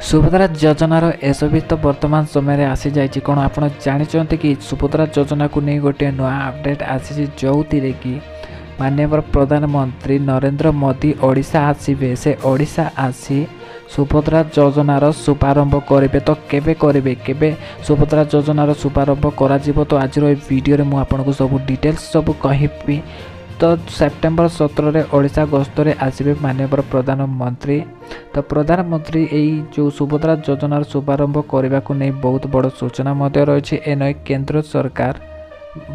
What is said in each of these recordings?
ସୁଭଦ୍ରା ଯୋଜନାର ଏସବି ତ ବର୍ତ୍ତମାନ ସମୟରେ ଆସିଯାଇଛି। କ'ଣ ଆପଣ ଜାଣିଛନ୍ତି କି ସୁଭଦ୍ରା ଯୋଜନାକୁ ନେଇ ଗୋଟିଏ ନୂଆ ଅପଡ଼େଟ୍ ଆସିଛି, ଯେଉଁଥିରେ କି ମାନ୍ୟବର ପ୍ରଧାନମନ୍ତ୍ରୀ ନରେନ୍ଦ୍ର ମୋଦି ଓଡ଼ିଶା ଆସିବେ। ସେ ଓଡ଼ିଶା ଆସି ସୁଭଦ୍ରା ଯୋଜନାର ଶୁଭାରମ୍ଭ କରିବେ। ତ କେବେ କରିବେ, କେବେ ସୁଭଦ୍ରା ଯୋଜନାର ଶୁଭାରମ୍ଭ କରାଯିବ, ତ ଆଜିର ଏ ଭିଡ଼ିଓରେ ମୁଁ ଆପଣଙ୍କୁ ସବୁ ଡିଟେଲ୍ସ ସବୁ କହିବି। ତ ସେପ୍ଟେମ୍ବର 17ରେ ଓଡ଼ିଶା ଗସ୍ତରେ ଆସିବେ ମାନ୍ୟବର ପ୍ରଧାନମନ୍ତ୍ରୀ। ତ ପ୍ରଧାନମନ୍ତ୍ରୀ ଏଇ ଯେଉଁ ସୁଭଦ୍ରା ଯୋଜନାର ଶୁଭାରମ୍ଭ କରିବାକୁ ନେଇ ବହୁତ ବଡ଼ ସୂଚନା ମଧ୍ୟ ରହିଛି। ଏ ନେଇ କେନ୍ଦ୍ର ସରକାର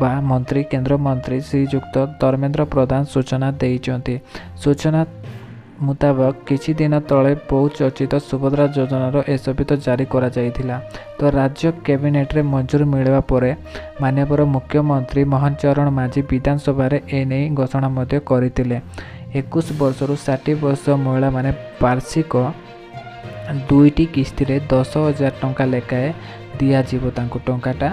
ବା ମନ୍ତ୍ରୀ, କେନ୍ଦ୍ରମନ୍ତ୍ରୀ ଶ୍ରୀଯୁକ୍ତ ଧର୍ମେନ୍ଦ୍ର ପ୍ରଧାନ ସୂଚନା ଦେଇଛନ୍ତି। ସୂଚନା ମୁତାବକ କିଛି ଦିନ ତଳେ ବହୁ ଚର୍ଚ୍ଚିତ ସୁଭଦ୍ରା ଯୋଜନାର ଏସବି ତ ଜାରି କରାଯାଇଥିଲା। ତ ରାଜ୍ୟ କ୍ୟାବିନେଟ୍ରେ ମଞ୍ଜୁର ମିଳିବା ପରେ ମାନ୍ୟବର ମୁଖ୍ୟମନ୍ତ୍ରୀ ମୋହନ ଚରଣ ମାଝୀ ବିଧାନସଭାରେ ଏନେଇ ଘୋଷଣା ମଧ୍ୟ କରିଥିଲେ। 21 ବର୍ଷରୁ 60 ବର୍ଷ ମହିଳାମାନେ ବାର୍ଷିକ 2ଟି କିସ୍ତିରେ 10,000 ଟଙ୍କା ଲେଖାଏଁ ଦିଆଯିବ ତାଙ୍କୁ ଟଙ୍କାଟା।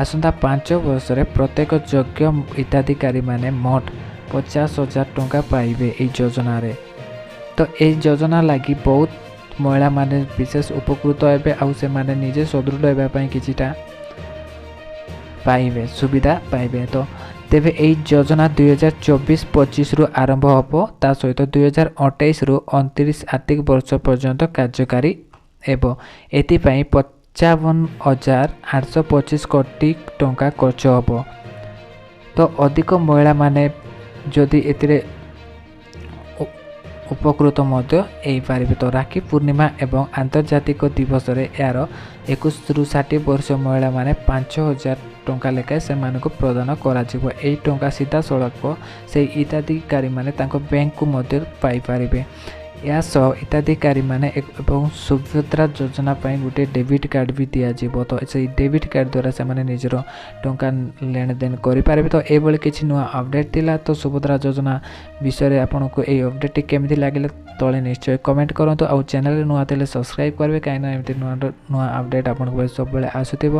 ଆସନ୍ତା 5 ବର୍ଷରେ ପ୍ରତ୍ୟେକ ଯୋଗ୍ୟ ହିତାଧିକାରୀମାନେ ମୋଟ 50,000 ଟଙ୍କା ପାଇବେ ଏଇ ଯୋଜନାରେ। ତ ଏଇ ଯୋଜନା ଲାଗି ବହୁତ ମହିଳାମାନେ ବିଶେଷ ଉପକୃତ ହେବେ, ଆଉ ସେମାନେ ନିଜେ ସୁଦୃଢ଼ ହେବା ପାଇଁ କିଛିଟା ପାଇବେ, ସୁବିଧା ପାଇବେ। ତ ତେବେ ଏଇ ଯୋଜନା 2024-25ରୁ ଆରମ୍ଭ ହେବ, ତା ସହିତ 2028ରୁ 29 ଆର୍ଥିକ ବର୍ଷ ପର୍ଯ୍ୟନ୍ତ କାର୍ଯ୍ୟକାରୀ ହେବ। ଏଥିପାଇଁ 55,825 କୋଟି ଟଙ୍କା ଖର୍ଚ୍ଚ ହେବ। ତ ଅଧିକ ମହିଳାମାନେ ଯଦି ଏଥିରେ ଉପକୃତ ମଧ୍ୟ ହେଇପାରିବେ। ତ ରାକ୍ଷୀ ପୂର୍ଣ୍ଣିମା ଏବଂ ଆନ୍ତର୍ଜାତିକ ଦିବସରେ ଏହାର 21ରୁ 60 ବର୍ଷ ମହିଳାମାନେ 5,000 ଟଙ୍କା ଲେଖାଏଁ ସେମାନଙ୍କୁ ପ୍ରଦାନ କରାଯିବ। ଏହି ଟଙ୍କା ସିଧାସଳଖ ସେଇ ହିତାଧିକାରୀମାନେ ତାଙ୍କ ବ୍ୟାଙ୍କକୁ ମଧ୍ୟ ପାଇପାରିବେ। ଏହା ସହ ହିତାଧିକାରୀମାନେ ଏବଂ ସୁଭଦ୍ରା ଯୋଜନା ପାଇଁ ଗୋଟିଏ ଡେବିଟ୍ କାର୍ଡ଼ ବି ଦିଆଯିବ। ତ ସେଇ ଡେବିଟ୍ କାର୍ଡ଼ ଦ୍ୱାରା ସେମାନେ ନିଜର ଟଙ୍କା ଲେଣଦେଣ କରିପାରିବେ। ତ ଏଇଭଳି କିଛି ନୂଆ ଅପଡ଼େଟ୍ ଥିଲା। ତ ସୁଭଦ୍ରା ଯୋଜନା ବିଷୟରେ ଆପଣଙ୍କୁ ଏଇ ଅପଡ଼େଟ୍ଟି କେମିତି ଲାଗିଲା ତଳେ ନିଶ୍ଚୟ କମେଣ୍ଟ କରନ୍ତୁ, ଆଉ ଚ୍ୟାନେଲରେ ନୂଆ ଥିଲେ ସବସ୍କ୍ରାଇବ୍ କରିବେ, କାହିଁକିନା ଏମିତି ନୂଆ ନୂଆ ଅପଡ଼େଟ୍ ଆପଣଙ୍କ ପାଇଁ ସବୁବେଳେ ଆସୁଥିବ।